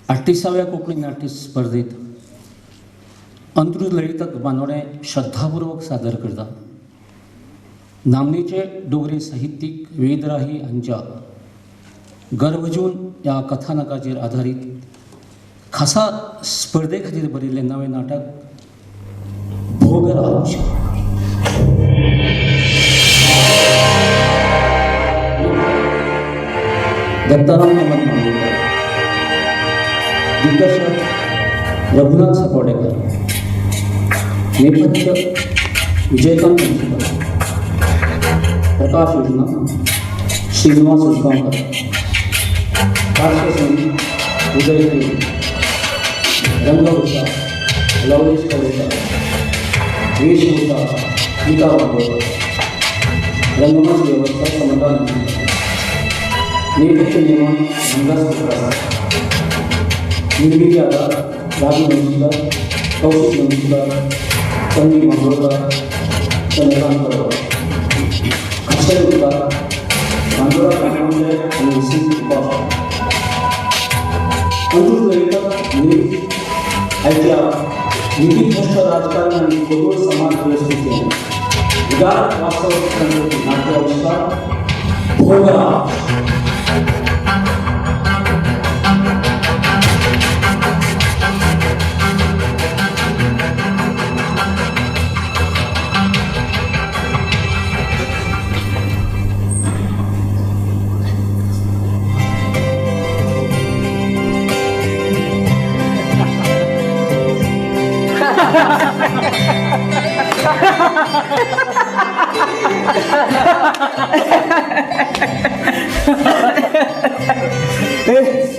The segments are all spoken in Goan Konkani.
38व्या कोंकणी नाट्य स्पर्धेत अंत्रुज ललितक बांदोडें श्रद्धापूर्वक सादर करता. नामनेचे डोगरी साहित्यीक वेदराही हांच्या गर्भजून ह्या कथानकाचेर आधारीत खासा स्पर्धे खातीर बरयल्लें नवें नाटक भोगराज. दत्ताराम कामत मांगोडकर, दिग्दर्शक रघुनाथ साकोर्डेकर, नेपथ्य विजयकांत मुंशीकर, प्रकाश योजना श्रीनिवास उसगांवकर, पार्श्वसंगीत उदय थळी, रंगभूषा लवलेश कवळेकर, वेशभूषा गीता बांदोडकर, रंगमंच व्यवस्था समता नंदीकर, नेपथ्य निर्माण रंगास प्रसाद, निर्मिती आधार राजू नमस्कार, कौशिक नमस्कार, तन्वी मांगोडकर, चंद्रकांत बरोबर. खाशेले उपकार बांदोडा ग्रामपंचायत आनी विसीस उपास. अंत्रुज ललितक निर्मित आयच्या नीतिभ्रश्ट राजकारण आनी खोदोळ समाज वेवस्थेचें उदार वास्तव नाट्य आविश्कार भोगराज.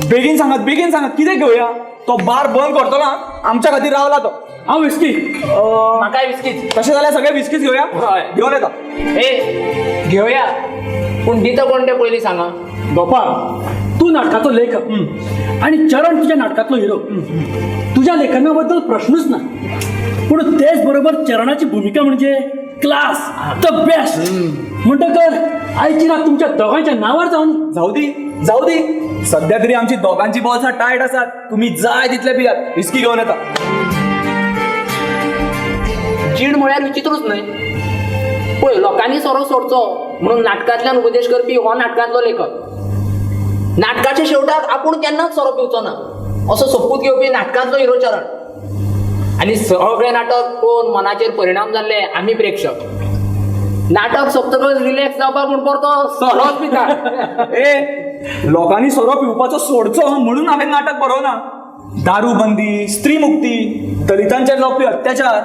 बेगीन सांगात, बेगीन सांगात, कितें घेवया? तो बार बंद करतलो आमच्या खातीर रावला तो. हांव विस्की. म्हाकाय विस्कीच. तशें जाल्यार सगळे विस्कीच घेवया. घेवन येता. ए घेवया, पूण दिता कोण ते पयलीं सांगा. गोपाळ, तूं नाटकाचो लेखक आनी चरण तुज्या नाटकांतलो हिरो. तुज्या लेखना बद्दल प्रश्नूच ना, पूण तेच बरोबर चरणाची भुमिका म्हणजे क्लास the best. म्हणटकर आयची रात तुमच्या दोगांच्या नांवार जावन. जाऊ दी, जाऊ दी. सध्या तरी आमची दोगांची बॉल्सां टायट आसात. तुमी जाय तितले पियात. विस्की घेवन येता. जीण म्हळ्यार विचित्रूच न्हय. पळय, लोकांनी सोरो सोडचो म्हणून नाटकांतल्यान उपदेश करपी हो नाटकांतलो लेखक. नाटकाच्या शेवटाक आपूण केन्नाच सोरो पिवचो ना असो सोपूत घेवपी नाटकांतलो हिरो चरण. आनी सगळें नाटक पळोवन मनाचेर परिणाम जाल्ले आमी प्रेक्षक. नाटक सोंपतकच रिलॅक्स जावपाक म्हूण परतो सोरोच पिता. ए, लोकांनी सोरो पिवपाचो सोडचो म्हणून हांवें नाटक बरोवना. दारू बंदी, स्त्री मुक्ती, दलितांचेर जावपी अत्याचार,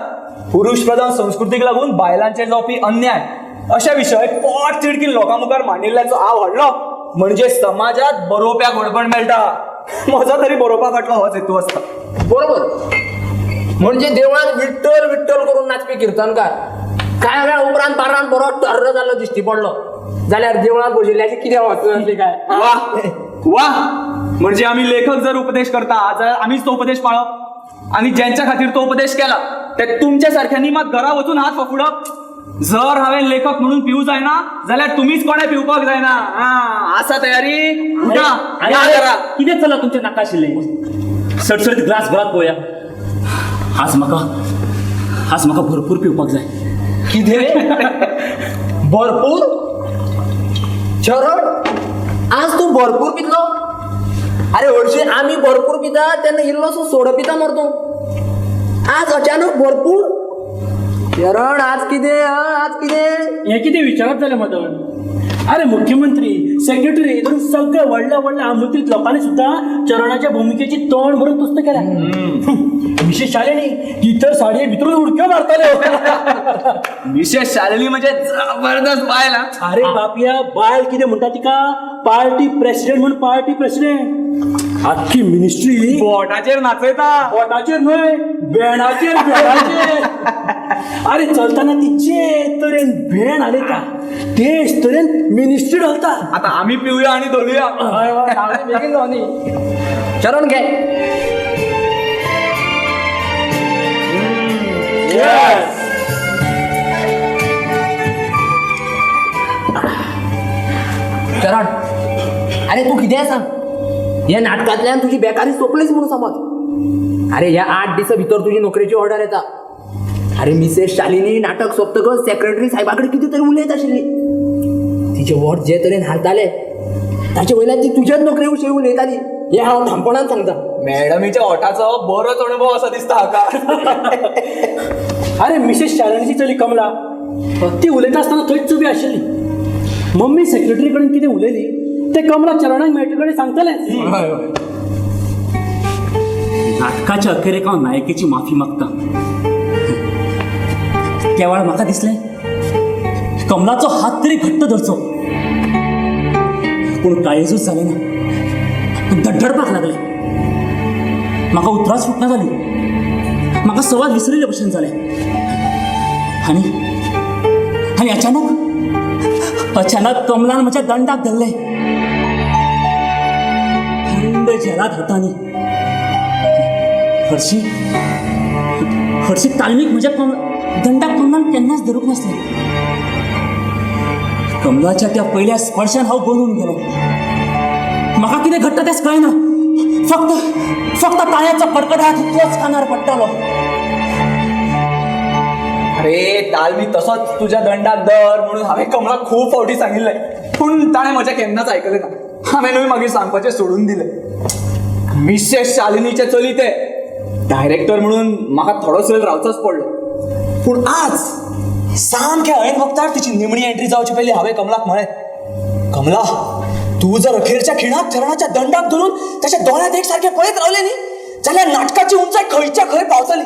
पुरुश प्रधान संस्कृतीक लागून बायलांचेर जावपी अन्याय अशा विशय पोट तिडकीन लोकां मुखार मांडिल्ल्याचो हांव व्हडलो म्हणजे समाजात बरोवप्याक व्हडपण मेळटा. म्हजो तरी बरोवपा फाटलो होच हेतू आसता. बरोबर. म्हणजे देवळान विठ्ठल विठ्ठल करून नाचपी किर्तनकार कांय वेळा उपरांत बारान बरो टर्र जाल्लो दिश्टी पडलो जाल्यार देवळांत बशिल्ल्याची कितें वचनासली काय? वा वा, म्हणजे आमी लेखक जर उपदेश करता जाल्यार आमीच तो उपदेश पाळप आनी ज्यांच्या खातीर तो उपदेश केला ते तुमच्या सारख्यांनी मात घरा वचून हात फाफुडप. जर हांवें लेखक म्हणून पिवू जायना जाल्यार तुमीच कोणें पिवपाक जायना. आसा तयारी? उठा. कितें चल्लां तुमच्या नाका आशिल्लें? सडसडीत ग्लास भरात पळोवया. आज म्हाका, आज म्हाका भरपूर पिवपाक जाय. कितें भरपूर? चरण, आज तूं भरपूर पितलो? अरे हरशीं आमी भरपूर पिता तेन्ना इल्लोसो सोडो पिता मर तूं. आज अचानक भरपूर? चरण, आज कितें? आज कितें? हें कितें विचारप जालें मदन? अरे मुख्यमंत्री, सेक्रेटरी धरून सगळे व्हडल्या व्हडल्या आमंत्रीत लोकांनी सुद्दां चरणाच्या भुमिकेची तोंड भरून तुस्त केल्या. मिसेस शालिनी ती तर साडये भितरून उडक्यो मारताल्यो. मिसेस शालिनी म्हणजे जबरदस्त बायल. अरे बापया, बायल कितें म्हणटा तिका, पार्टी प्रेसिडेंट म्हूण. पार्टी प्रेसिडेंट, आख्खी मिनिस्ट्री बोटाचेर नाचयता. बोटाचेर न्हय, भेणाचेर, भेणाचेर. अरे चलतना ती जे तरेन भेण हालयता तेच तरेन मिनिस्ट्री घालता. आता आमी पिवया आनी धोलुया. बेगीन जावनी. चरण घे. चरण, अरे तूं कितेंय सांग, ह्या नाटकांतल्यान तुजी बेकारी सोंपलीच म्हणून समज. अरे ह्या 8 दिसां भितर तुजी नोकरेची ऑर्डर येता. अरे मिसेस शालिनी नाटक सोंपतकच सेक्रेटरी साहेबा कडेन कितें तरी उलयत आशिल्ली. तिचे वोट जे तरेन हालताले ताचे वयल्यान ती तुज्याच नोकरे विशीं उलयताली, हें हांव ठामपणान सांगता. मॅडमीच्या ओठाचो बरोच अणभव असो दिसता हाका. अरे मिसेस शालिनीची चली कमला ती उलयता आसतना थंयच उबी आशिल्ली. मम्मी सेक्रेटरी कडेन कितें उलयली तें कमला चरणाक मेळटे कडेन सांगतलेंच. नाटकाच्या अखेरेक हांव नायिकेची माफी मागता. त्या वेळार म्हाका दिसलें कमलाचो हात तरी घट्ट धरचो, पूण काळीजूच जालें ना. धडधडपाक लागलें. म्हाका उतरांच फुटना जाली. म्हाका सवाल विसरिल्ले भशेन जालें. आनी आनी अचानक अचानक कमलान म्हज्या दंडाक धरलें. थंड झेलाद हातांनी. हरशी हरशी तालमीक म्हज्या दंडाक कमलान केन्नाच धरूंक नासलें. कमलाच्या त्या पयल्या स्पर्शान हांव गळून गेलो. म्हाका कितें घडटा तेंच कळना. फक्त फक्त ताळ्याचो कडकडाट इतलोच कानार पडटालो. अरे तालमी तसोच तुज्या दंडाक धर म्हणून हांवें कमलाक खूब फावटी सांगिल्लें, पूण ताणें म्हजें केन्नाच आयकलें ना. हांवें मागीर सांगपाचें सोडून दिलें. मिसेस शालिनीचें चली तें, डायरेक्टर म्हणून म्हाका थोडोच वेळ रावचोच पडलो. पूण आज सामक्या ऐन वक्तार तिची निमणी एंट्री जावचे पयलीं हांवें कमलाक म्हळें, कमला तूं जर अखेरच्या खिणाक चरणाच्या दंडाक धरून ताच्या दोळ्यांत एक सारकें पळयत रावलें न्ही जाल्यार नाटकाची उंचाय खंयच्या खंय पावतली.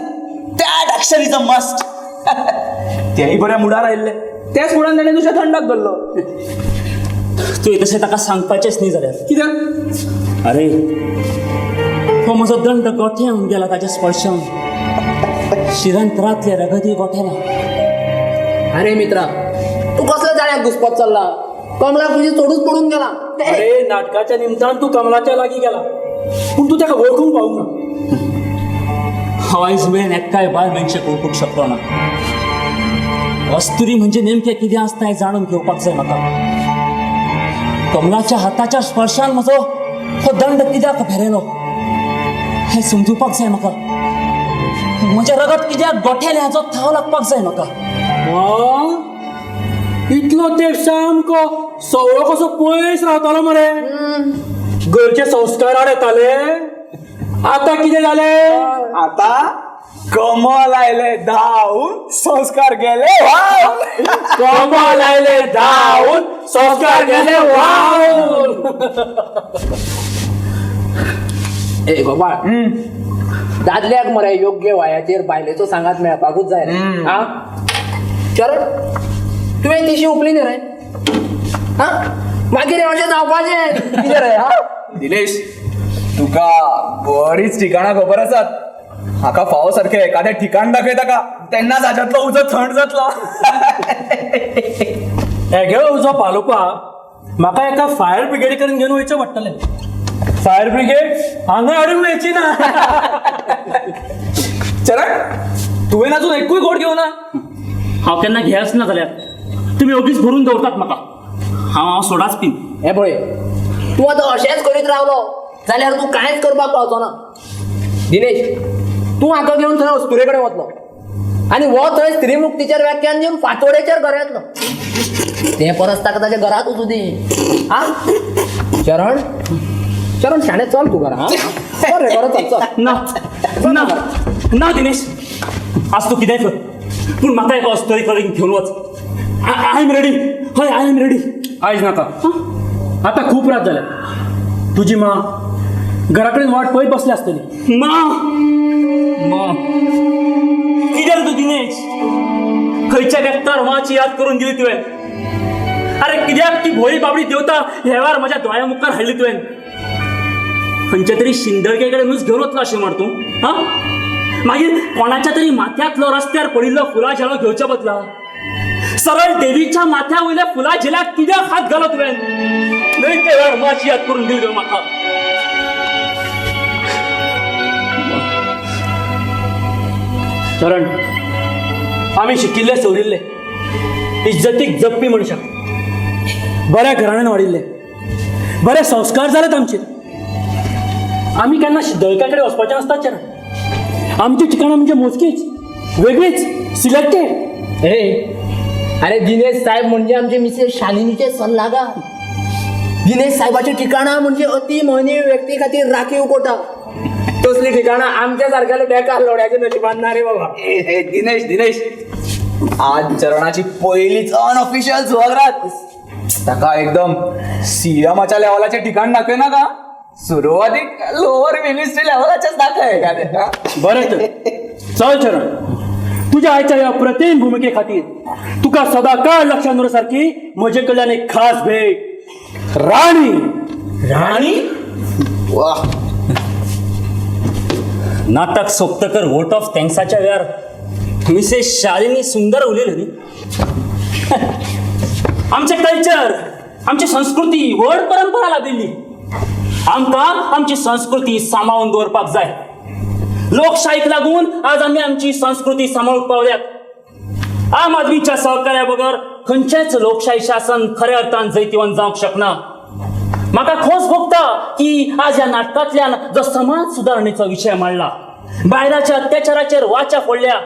That action is a must. तेंय बऱ्या मुडार आयिल्लें, त्याच मुडान ताणें तुज्या दंडाक धरलो. तुवें तशें ताका सांगपाचेंच न्ही जाल्यार. कित्याक? अरे हो म्हजो दंड गोठेवन गेला ताच्या स्पर्शान. शिरंतरांतले रगती गोठेला. अरे मित्रा, तूं कसल्या जाळ्याक घुसपत चल्ला? कमलाक तुजी चडूच पडून गेला. अरे नाटकाच्या निमतान तूं कमलाच्या लागीं गेला, पूण तूं ताका वळखूंक पावूंक ना. हांव आयज मेरेन एक्काय बायल मनशेक वळखूंक शकलो ना. अस्तुरी म्हणजे नेमकें कितें आसता हें जाणून घेवपाक जाय म्हाका. कमलाच्या हाताच्या स्पर्शान म्हजो हो दंड कित्याक भेरेलो हें समजुपाक जाय म्हाका. म्हजें रगत कित्याक गोठेलें हाचो थाव लागपाक जाय म्हाका. इतलो तेंप सामको सवळो कसो पयस रावतालो मरे. घरचे संस्कार आड येताले. आतां कितें जालें? आतां कमल आयलें धांवून, संस्कार गेले व्हांवन. कमल आयलें धांवून, संस्कार गेले व्हांवन. ए गोपाळ, दादल्याक मरे योग्य वयाचेर बायलेचो सांगात मेळपाकूच जाय रे. आ चरण, तुवें तिशी उपली न्ही रे? हा मागीर अशें जावपाचें कितें रे? हा दिनेश, तुका बरीच ठिकाणां खबर आसात. हाका फावो सारकें एखादें ठिकाण दाखय ताका, तेन्नाच हाज्यांतलो उजो थंड जातलो. हेगे उजो पालोवपाक म्हाका एका फायर ब्रिगेडी कडेन घेवन वयचें पडटलें. फायर ब्रिगेड हांगा हाडूंक मेळची ना. चरण, तुवें अजून एकूय घोट घेवना. हांव केन्ना घेयच ना जाल्यार तुमी ओगीच भरून दवरतात म्हाका. हांव सोडाच पीन. हें पळय, तूं आतां अशेंच करीत रावलो जाल्यार तूं कांयच करपाक पावचो ना. दिनेश, तूं हाका घेवन थंय अस्तुरे कडेन वतलो आनी हो थंय स्त्री मुक्तीचेर व्याख्यान दिवन फांतोडेचेर घरा येतलो. तें परस ताका ताच्या घरात वचूं दी. आ चरण, चरण शाणे चल तूं घरा. चल रे घरा, चल चल. ना ना ना दिनेश, आज तूं कितेंय कर, पूण म्हाका एका अस्तुरे कडेन घेवन वच. I am ready. हय, I am ready. आयज नाका, आतां खूब रात जाल्या. तुजी मां घरा कडेन वाट पळयत बसल्या आसतली. मां, मां कित्याक तूं दिनेश खंयच्या व्यक्तार माची याद करून दिली तुवें? अरे कित्याक ती भोळी बाबडी देवता हेवार म्हज्या दोळ्या मुखार हाडली तुवें? खंयच्या तरी शिंदळके कडेनूच घेवन वतलो अशें म्हण तूं? हा मागीर कोणाच्या तरी माथ्यांतलो रस्त्यार पडिल्लो फुलां झेलो घेवच्या बदला सरळ देवीच्या माथ्या वयल्या फुलां झेल्याक कित्याक हात घालो तुवें? न्हय ते वेळार माची याद करून दिली तुवें म्हाका. चरण, आमी शिकिल्ले सवरिल्ले, इज्जतीक जपपी मनशां, बऱ्या घराण्यान वाडिल्ले, बरे संस्कार जालेत आमचेर. आमी केन्ना शिद्दळक्या कडेन वचपाचें नासता चरण. आमची ठिकाणां म्हणजे मोजकीच, वेगळीच, सिलेक्टेड. हे अरे, दिनेश साहेब म्हणजे आमचे मिसेस शालिनीचे सल्लागार. दिनेश साहेबाची ठिकाणां म्हणजे अति महनीय व्यक्ती खातीर राखीव कोटा. तसली ठिकाणां आमच्या सारख्या बेकार लोड्याच्या नशिबान ना रे बाबा. ए, ए, दिनेश, दिनेश, आज चरणाची पहिलीच अनऑफिशियल सुहागरात. ताका एकदम सीएमाच्या लेवलाचे ठिकाण दाखय ना का, सुरवातीक लोअर मिनिस्ट्री लेवलाचेच दाखय का ते, हा? बरें तर चल चरण, तुज्या आयच्या ह्या अप्रतिम भुमिके खातीर तुका सदाकाळ लक्षात दवर सारखी म्हजे कडल्यान एक खास भेट, राणी. राणी, वा. नाटक सोंपतकर वोट ऑफ थँक्साच्या वेळार मिसेस शालिनी सुंदर उलयलें न्ही. आमचें कल्चर, आमची संस्कृती व्हड परंपरा लाभिल्ली. आमकां आमची संस्कृती सांबाळून दवरपाक जाय. लोकशाहीक लागून आज आमी आमची संस्कृती सांबाळूंक पावल्यात. आम आदमीच्या सहकार्या बगर खंयचेंच लोकशाही शासन खऱ्या अर्थान जैतिवंत जावंक शकना. म्हाका खोस भोगता की आज ह्या नाटकांतल्यान जो समाज सुदारणेचो विशय मांडला, बायलाच्या अत्याचाराचेर वाचा फोडल्या,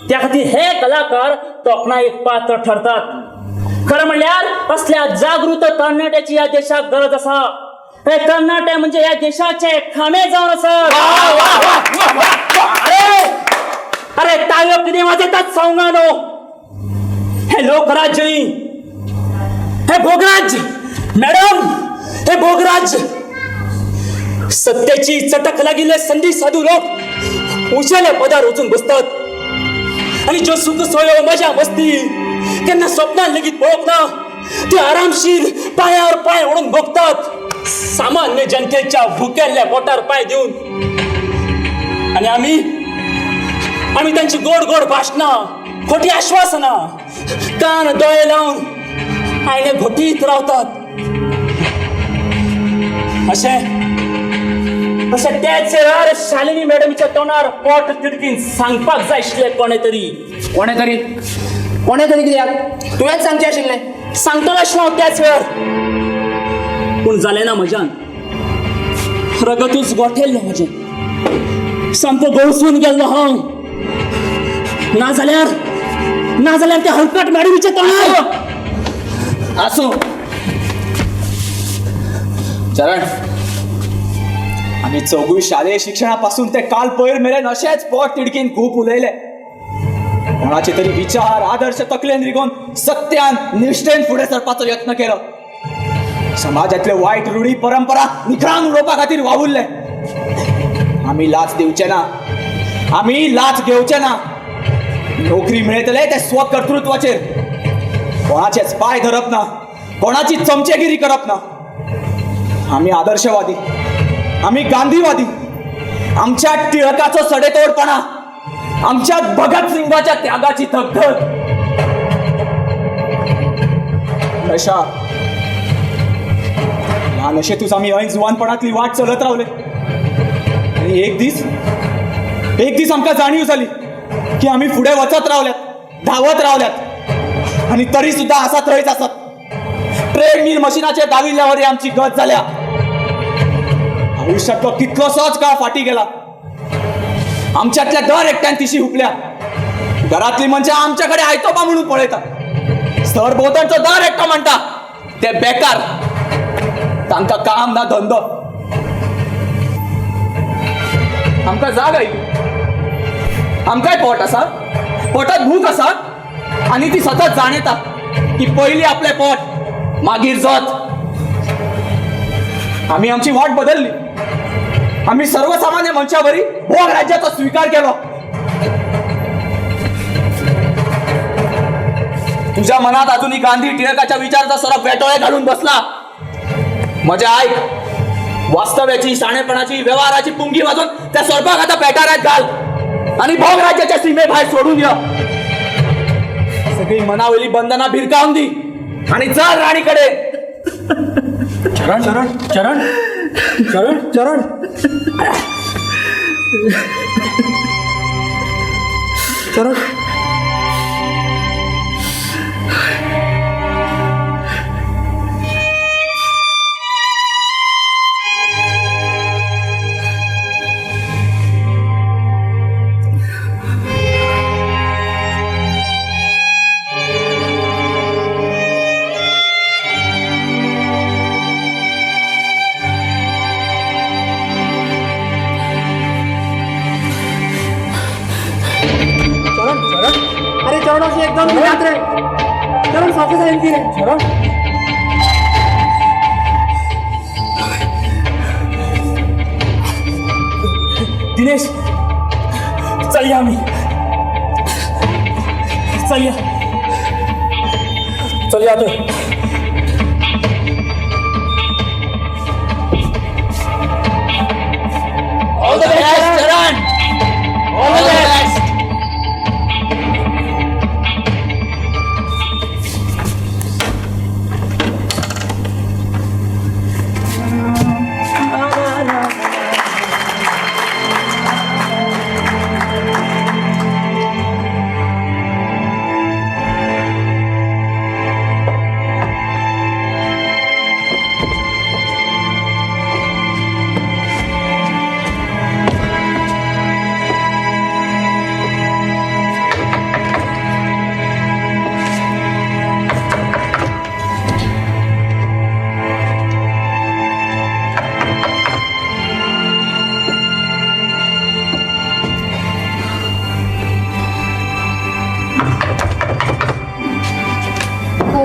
त्या खातीर हे कलाकार तोखणायेक पात्र ठरतात. खरं म्हणल्यार असल्या जागृत तरणाट्याची ह्या देशाक गरज आसा. हे तरणाटे म्हणजे ह्या देशाचे खांबे जावन आसात. अरे अरे, ताळयो कितें वाजयतात सवंगानो. हे लोकराज्य न्ही, हे भोगराज्य मॅडम, हे भोगराज्य. सत्तेची चटक लागिल्ले संधी साधू लोक उंचेल्या पदार वचून बसतात आणि ज्यो सुख सोयो, मजा मस्ती केन्ना स्वप्नान लेगीत पळोवंक ना, ते आरामशीर पांयार पांय ओडून भोगतात, सामान्य जनतेच्या भुकेल्ल्या पोटार पांय दिवन. आणि आम्ही आम्ही त्यांची गोड गोड भाषणां, खोटी आश्वासनां कान दोळे लावन आयने घोटीत रावतात. अशें अशें त्याच वेळार शालिनी मॅडमीच्या तोंडार पोट तिडकीन सांगपाक जाय आशिल्लें कोणें तरी. कोणे तरी? कोणे तरी कित्याक? तुवेंच सांगचें आशिल्लें. सांगतलो आशिल्लो हांव त्याच वेळार, पूण जालें ना म्हज्यान. रगतूच गोठेल्लें म्हजें, सामको गळसून गेल्लो हांव. नाजाल्यार नाजाल्यार त्या हलकट मॅडमीच्या तोंडार. आसूं चरण, आमी चौगूय शालेय शिक्षणापासून ते काल पयर मेरेन अशेंच पोट तिडकीन खूब उलयले. कोणाचे तरी विचार, आदर्श तकलेन रिगोवन सत्यान, निश्ठेन फुडें सरपाचो यत्न केलो. समाजातले वायट रुढी परंपरा निखळावन उडोवपा खातीर वावुरले. आमी लाच दिवचे ना, आमी लाच घेवचे ना. नोकरी मेळटले ते स्वकर्तृत्वाचेर. कोणाचेच पांय धरप ना, कोणाची चमचेगिरी करप ना. आमी आदर्शवादी, आमी गांधीवादी. आमच्या टिळकाचो सडेतोडपणा, आमच्या भगत सिंगाच्या त्यागाची धगधग. नशा ह्या नशेतूच आमी ऐन जुवानपणांतली वाट चलत रावले. आनी एक दीस, एक दीस आमकां जाणीव जाली की आमी फुडें वचत रावल्यात, धांवत रावल्यात आनी तरी सुद्दां आसा थंयच आसात. ट्रेडमील मशिनाचेर धांविल्ल्या वरी आमची गत जाल्या. आयुश्यांतलो कितलोसोच काळ फाटीं गेला. आमच्यांतल्या दर एकट्यान तिशी हुपल्या. घरांतली मनशां आमच्या कडेन आयतोपा म्हणून पळयता. सरभोंवतणचो दर एकटो म्हणटा ते बेकार, तांकां काम ना धंदो. आमकां जाग आयली. आमकांय पोट आसा, पोटात भूक आसा आनी ती सतत जाणयता की पयलीं आपलें पोट, मागीर जत. आमी आमची वाट बदलली. आमी सर्वसामान्य मनशा वरी भोग राज्याचो स्विकार केलो. तुझ्या मनात अजूनही गांधी, टिळकाच्या विचाराचा सरप वेटोळे घालून बसला. म्हज्या आयक, वास्तव्याची, शाणेपणाची, व्यवहाराची पुंगी वाजून त्या सोरपाक आता पेटाऱ्यात घाल आणि भोग राज्याच्या सीमे भायर सोडून ये. सगळी मनावयली बंधना भिरकावन दी आणि चल राणीकडे. चरण, चरण, चरण, चरण, चरण. चरण. चरणाची एकदम याद रे. चरण सारखे जाईल ती रे. चरण. दिनेश, चलया आमी, चलया, चलया तर. All the best Charan, all the best.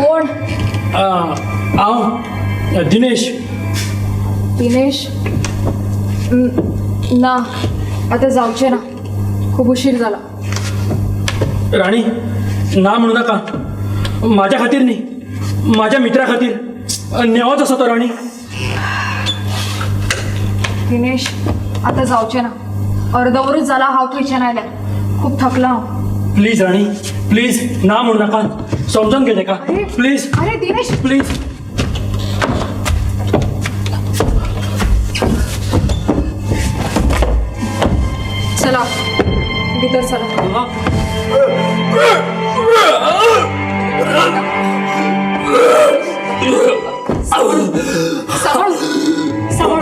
कोण? हांव दिनेश. दिनेश? ना, आता जावचें ना, खूब उशीर जाला. राणी, ना म्हणू नाका. माझ्या खातीर न्ही, माझ्या मित्रा खातीर. नेवोच आसा तो राणी. दिनेश, आता जावचें ना. अर्दवरूच जाला हांव थंयच्यान आयल्या, खूब थकलां हांव. प्लीज राणी, प्लीज ना म्हणू नाका. समजून घे तेका. अरे प्लीज. अरे दिनेश. प्लीज. चला भितर चला. सांबाळ, सांबाळ.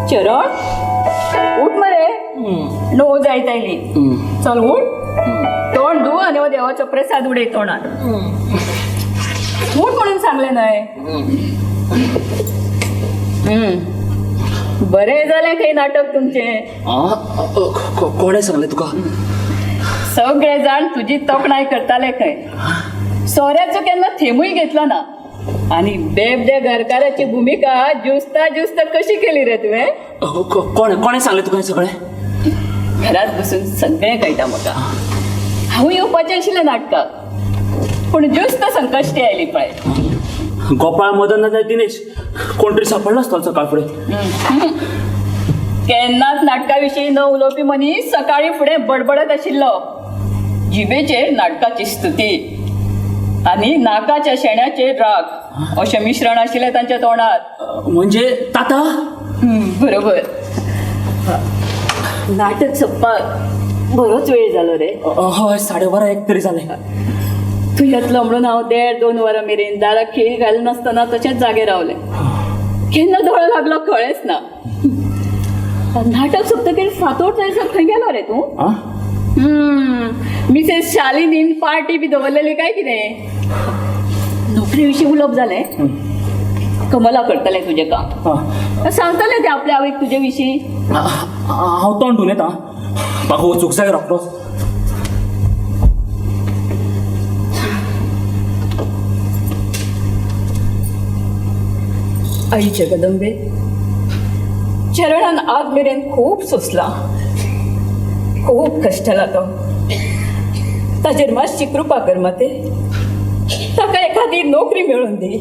चरण, उठ मरे. णव जायत आयली. चल उठ, तोंड धू आनी हो देवाचो प्रसाद उडय तोंडात. उठ म्हणून सांगलें न्हय. बरें जालें खंय नाटक तुमचें. कोणें सांगलें तुका? सगळे जाण तुजी तोखणाय करताले खंय. सोऱ्याचो केन्ना थेंबूय घेतलो ना आनी बेबद्या घरकाराची भुमिका ज्युस्ता ज्युस्त कशी केली रे तुवें. कोणें कोणें सांगलें तुका हें सगळें? घरात बसून सगळें कळटा म्हाका. हांव येवपाचें आशिल्लें नाटकाक, पूण ज्युस्त संकश्टी आयली पळय. गोपाळ, मदन ना जाल्यार दिनेश, कोण तरी सापडलो आसतलो सकाळ फुडें. केन्नाच नाटका विशीं न उलोवपी मनीस सकाळी फुडें बडबडत आशिल्लो. जिबेचेर नाटकाची स्तुती आनी नाकाच्या शेण्याचेर राग अशें मिश्रण आशिल्लें तांच्या तोंडात. म्हणजे ताता? बरोबर. नाटक सोंपपाक बरोच वेळ जालो रे. हय, 12:30 एक तरी जालें. तूं येतलो म्हणून हांव 1.5-2 वरां मेरेन दाराक खिळी घालनासतना तशेंच जागे रावलें. केन्ना दोळो लागलो कळ्ळेंच ना. नाटक सोंपतकीर फांतोड जायसर खंय गेलो रे तूं? मिसेस शालिनीन पार्टी बी दवरलेली काय कितें? नोकरी विशीं उलोवप जालें? कमला करतलें तुजें काम. सांगतलें तें आपल्या आवयक तुजे विशीं. हांव तोंड धुवन येता, म्हाका वचूंक जाय रोखडोच. आई जगदंबे, चरणान आज मेरेन खूब सोंसलां, खूब कश्टला तो. ताचेर मातशी कृपा कर माते, ताका एखादी नोकरी मेळून दी.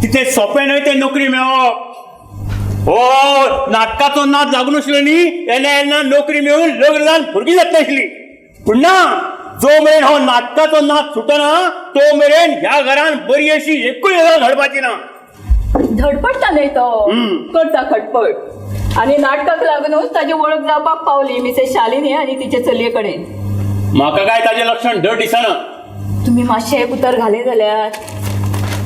तितलें सोंपें न्हय तें नोकरी मेळप. हो, नाटकाचो नाद लागून आशिल्लो न्ही येन्ना येन्ना नोकरी मेळून लग्न जावन भुरगीं जातली आशिल्ली. पूण ना, जो मेरेन हो नाटकाचो नाद सुटना तो मेरेन ह्या घरान बरी अशी एकूय गजाल घडपाची ना. धडपडटा न्हय तो, करता खटपट. आनी नाटकाक लागूनच ताजी वळख जावपाक पावली मिसेस शालिनी आनी तिचे चलये कडेन. म्हाका काय ताजें लक्षण धड दिसना. तुम्ही मातशें एक उतर घाले जाल्यार.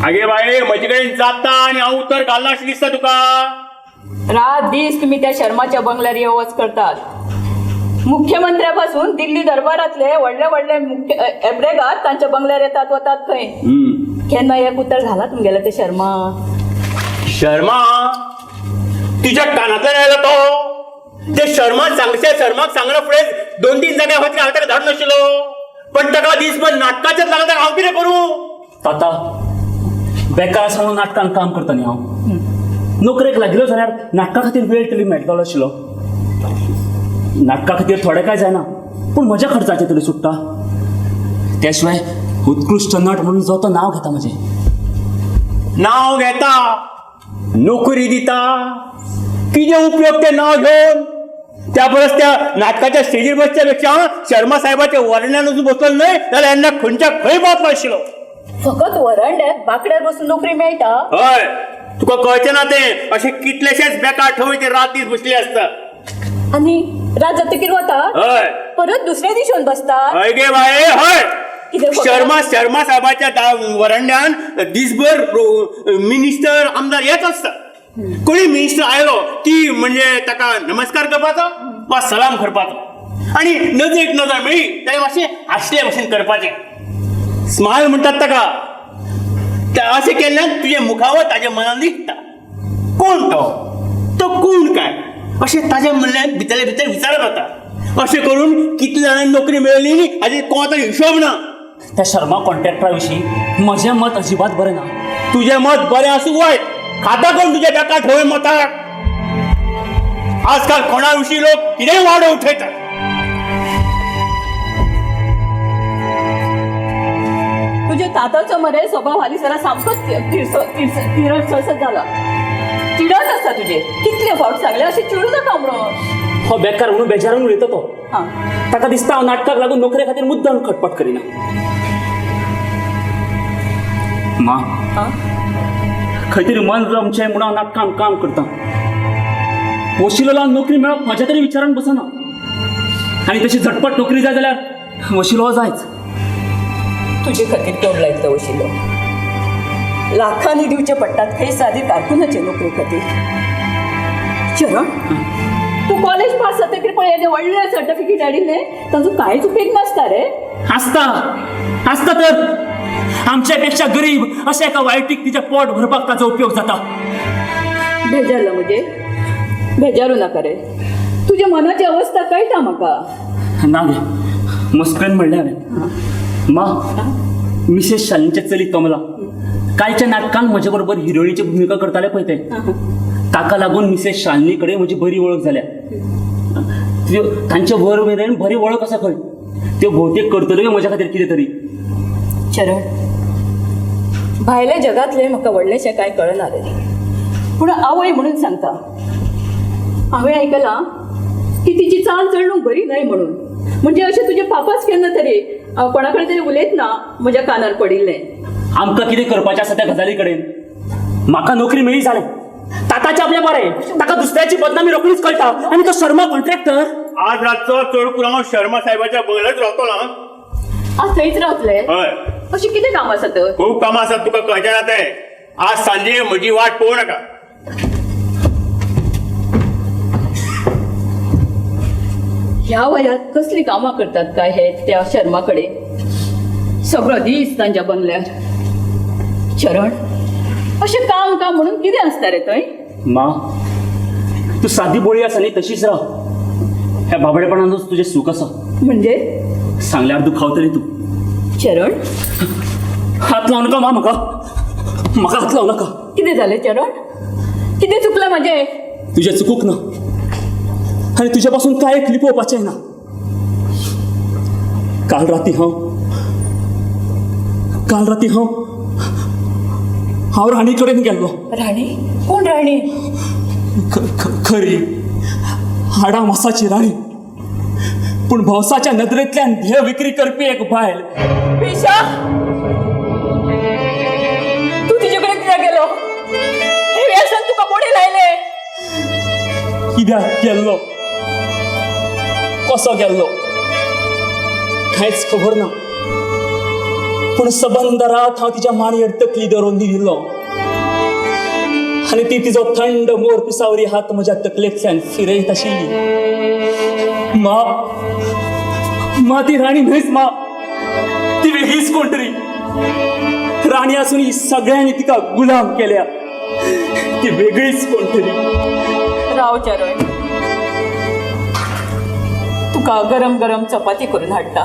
आगे बाये, म्हजे कडेन जाता आनी हांव उतर घालना अशें दिसता तुका? रात दीस तुम्ही त्या शर्माच्या बंगल्यार यो वच करतात. मुख्यमंत्र्यापासून दिल्ली दरबारातले व्हडले व्हडले मुख्य एब्रेगाद तांच्या बंगल्यार येतात वतात खंय. केन्ना एक उतर घाला तुमगेले ते शर्मा. शर्मा तुझ्या कानांतल्यान आयलो तो. ते शर्मा सांगचे, शर्माक सांगना फुडें 2-3 जाग्यां वचून हांव ताका धाडून नाशिल्लो, पण ताका दीसभर नाटकाचेच लागला, ताका हांव कितें करूं? ताता, बेकार आसा म्हणून नाटकान काम करता न्ही हांव. नोकरेक लागिल्लो जाल्यार नाटका खातीर वेळ तरी मेळटलो आशिल्लो. नाटका खातीर थोडें कांय जायना, पूण म्हज्या खर्चाचें तरी सुट्टा. त्या शिवाय उत्कृश्ट नट म्हणून जो तो नांव घेता म्हजें. नांव घेता, नोकरी दिता, कितें उपयोग तें नांव घेवन? त्या परस त्या नाटकाच्या स्टेजीर बसच्या पेक्षा शर्मा साहेबाच्या वरण्यान वचून बसलो न्हय जाल्यार यांना खंयच्या खंय पावतलो आशिल्लो. फकत वरंड्यात बाकड्यार बसून नोकरी मेळटा? हय, तुका कळचें ना तें. अशे कितलेशेच बेकार थंय ते रात दीस बसले आसता. आनी रात जातकीर वता, हय, परत दुसऱ्या दीस येवन बसता. हय गे बाये, हय. कितें फकत? शर्मा शर्मा साहेबाच्या वरंड्यान दिसभर मिनिस्टर आमदार येत आसता. कोणी मिनिस्टर आयलो की म्हणजे ताका नमस्कार करपाचो वा सलाम करपाचो, आनी नजरेक नजर मेळ्ळी जाल्यार मातशें हांसले भशेन करपाचें, स्मायल म्हणटात ताका. अशें केल्ल्यान तुजें मुखावर ताज्या मनान दिसता कोण तो, तो कोण काय अशें ताज्या म्हणल्यान भितरले भितर विचारत वता. अशें करून कितले जाणांनी नोकरी मेळ्ळी न्ही हाजेर कोणाचो हिशोब ना. त्या शर्मा कॉन्ट्रॅक्टरा विशीं म्हजें मत अजिबात बरें ना. तुजें मत बरें आसूं वायट, खाता कोण तुज्या बेकार ठेव मताक? आजकाल कोणा विशीं लोक कितेंय वाडो उठयतात. तुज्या ताताचो मरे स्वभाव हालीं सरा सामकोच तिरसो जाला. चिडत आसता तुजेर. कितले फावट सांगले अशें चिडू नाका म्हणून. हो बेकार म्हणून बेजारून उलयता तो. हां, ताका दिसता हांव नाटकाक लागून नोकरे खातीर मुद्दाम खटपट करिना. मां, खंय तरी मन रमचें म्हणून हांव नाटकान काम करता. वशिलो लावन नोकरी मेळप म्हज्या तरी विचारान बसना, आनी तशी झटपट नोकरी जाय जाल्यार वशिलो जायच. तुजे खातीर तोड लायतलो वशिलो. लाखांनी दिवचे पडटात खंय सादी कारकुनाचे नोकरे खातीर. चरण, तूं कॉलेज पास जातकीर पळय येदें व्हडलें सर्टिफिकेट हाडिल्लें, ताजो कांयच उपेग नासता रे. आसता आसता तर आमच्या पेक्षा गरीब अशा एका वायटीक तिच्या पोट भरपाक ताचो उपयोग जाता. बेजारला म्हजेर? बेजारू नाका रे, तुज्या मनाची अवस्था कळटा म्हाका. ना गे, मस्करेन म्हणलें हांवें. मा, मिसेस शालिनीचे चली कमला कालच्या नाटकान म्हजे बरोबर हिरोईनीची भुमिका करताले पळय तें, ताका लागून मिसेस शालिनी कडेन म्हजी बरी वळख जाल्या. त्यो तांच्या वर मेरेन बरी वळख आसा खंय. त्यो भोवतेक करतल्यो म्हज्या खातीर कितें तरी. चरण, भायल्या जगांतलें म्हाका व्हडलेंशें कांय कळना रे, पूण आवय म्हणून सांगता, हांवें आयकलां की तिची चाल चलणूक बरी न्हय म्हणून. म्हणजे अशें तुजे पापाच केन्ना तरी कोणा कडेन तरी उलयतना म्हज्या कानार पडिल्लें. आमकां कितें करपाचें आसा त्या गजाली कडेन? म्हाका नोकरी मेळ्ळी जालें, ताताचें आपलें बरें, ताका दुसऱ्याची बदनामी रोखडीच कळटा. आनी तो शर्मा कॉन्ट्रॅक्टर आज रातचो चड करून हांव शर्मा साहेबाच्या बंगल्यात रावतलो. आज थंयच रावतले? हय. अशें कितें काम आसा तर? खूब कामां आसात, तुका कळचें ना तें. आज सांजे म्हजी वाट पळोवं नाका. ह्या वयात कसलीं कामां करतात काय हे त्या शर्मा कडेन? सगळो दीस तांच्या बंगल्यार. चरण, अशें काम काम म्हणून कितें आसता रे थंय? मा, तूं सादी बोळी आसा न्ही, तशीच राव. ह्या बाबडेपणानूच तुजें सूख आसा. म्हणजे? सांगल्यार दुखावतली तूं. चरण, हात लावं नाका मा, म्हाका म्हाका हात लावं नाका. कितें जालें चरण? कितें चुकलें म्हजें? तुजें चुकूंक ना, आनी तुजे पासून कांय एक लिपोवपाचें ना. काल राती हांव हांव राणी कडेन गेल्लो. राणी? कोण राणी? खरी हाडा मासाची राणी, पूण भौसाच्या नदरेंतल्यान ध्येय विक्री करपी एक बायल. पिशा, तूं तिजे कडेन कित्याक गेलो? कित्याक गेल्लो, कसो गेल्लो कांयच खबर ना. पूण सबंद रात हांव तिच्या मांडयेर तकली धरून न्हिदिल्लो आनी ती तिजो थंड मोर पिसावरी हात म्हज्या तकलेंतल्यान फिरयत आशिल्ली. मा, मा ती राणी न्हयच मा, ती वेगळीच कोण तरी. राणी आसून ही सगळ्यांनी तिका गुलाम केल्या, ती वेगळीच कोण तरी. राव चरण, तुका गरम गरम चपाती करून हाडटा.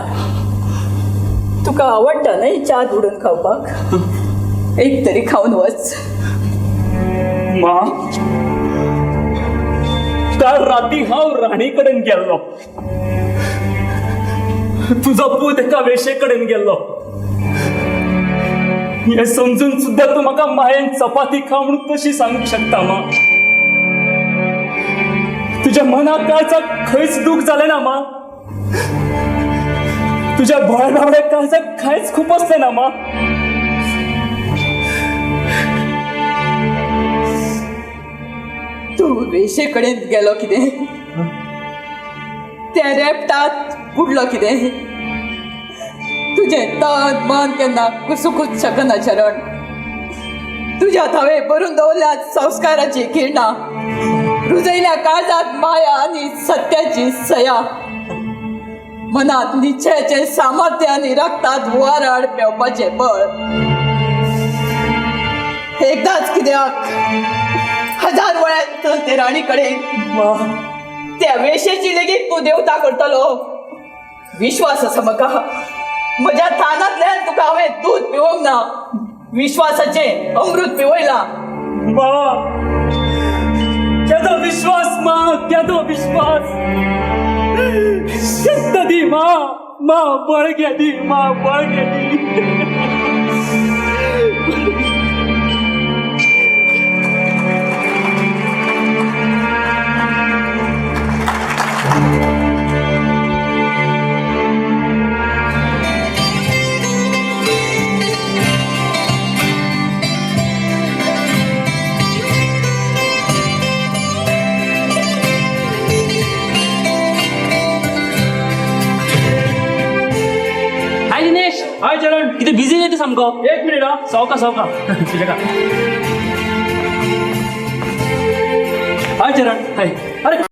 तुका आवडटा न्हय च्या बुडून खावपाक? एक तरी खावन वच. मा, काल राती हांव राणी कडेन गेल्लो, तुजो पूत एका वेशे कडेन गेल्लो. हें समजून सुद्दां तूं म्हाका मायेन चपाती खा म्हणून कशी सांगूंक शकता मा? तुज्या मनाक काळजाक खंयच दूख जालें ना मा? तुज्या भोळ्या बाबड्या काळजाक कांयच खुपसलें ना मा? तूं वेशे कडेन गेलो कितें? त्या रेपटात बुडलो कितें? तुजें तन मन केन्ना कुसुकूच शकना चरण. तुज्यात हांवें भरून दवरल्यात संस्काराची किरणां, रुजयल्या काळजात माया आनी सत्याची सया, मनात निश्चयाचें सामर्थ्य आनी रक्तात हुंवाराड पेंवपाचें बळ. एकदांच कित्याक, हजार वेळा चल ते राणी कडेन. त्या वेशेची लेगीत तूं देवता करतलो विश्वास आसा म्हाका. म्हज्या थानांतल्यान तुका हांवें दूद पिवोवंक ना, विश्वासाचें अमृत पिवयलां. मा, केदो विश्वास मा, केदो विश्वास. शक्त दी मा, मा बळगें दी मा, बळगें दी. हाय दिनेश. हाय चरण. कितें बिजी रे तूं सामको? एक मिनिट हा, सवका सवका तुझ्या. हाय चरण. हाय. अरे.